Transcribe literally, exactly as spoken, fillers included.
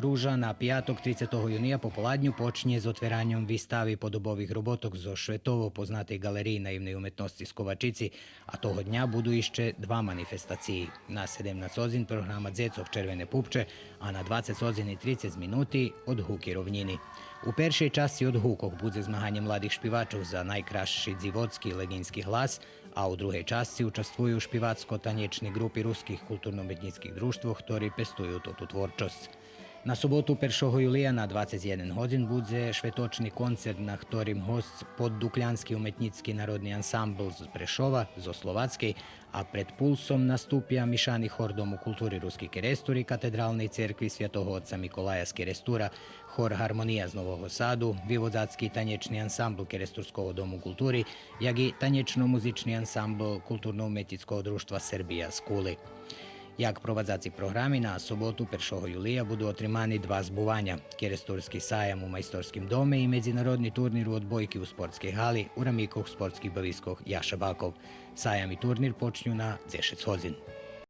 Ружа на пяток, трицетого юния, пополадню почнє з отвераньом вистави подобових роботок зоз шветово познатей ґалериї наивней уметносци з Ковачици, а того дня буду ище два манифестациї. На седемнац годзин програма Дзецох Червене пупче, а на двацец годзин и трицец минути Одгуки ровнїни. У першей часци Одгукох будзе змаганє младих шпивачох за найкрасши дзивоцки леґиньски глас, а у другей часци участвую шпивацко-танєчни ґрупи руских културно-уметнїцких дружтвох, хтори пестую тоту творчосц. На соботу, першого юлия, на двацец єден годзин будзе шветочни концерт, на хторим госц Поддуклянски уметнїцки народни ансамбл з Прешова, зоз Словацкей, а пред пулсом наступя Мишани хор Дому култури Руски Керестур и Катедралней церкви Святого отца Миколая з Керестура, хор Гармония з Нового Саду, Виводзацки танєчни ансамбл Керестурского дому култури, як и танєчно-музични ансамбл Културно-уметнїцкого дружтва Сербия з Кули. Як провадзаци програми, на соботу, першого юлия, буду отримани два збуваня: Керестурски саям у Майсторским доме и медзинародни турнир у одбойки у спортскей гали у рамикох спортских бавискох Яша Баков. Саям и турнир почню на дзешец годзин.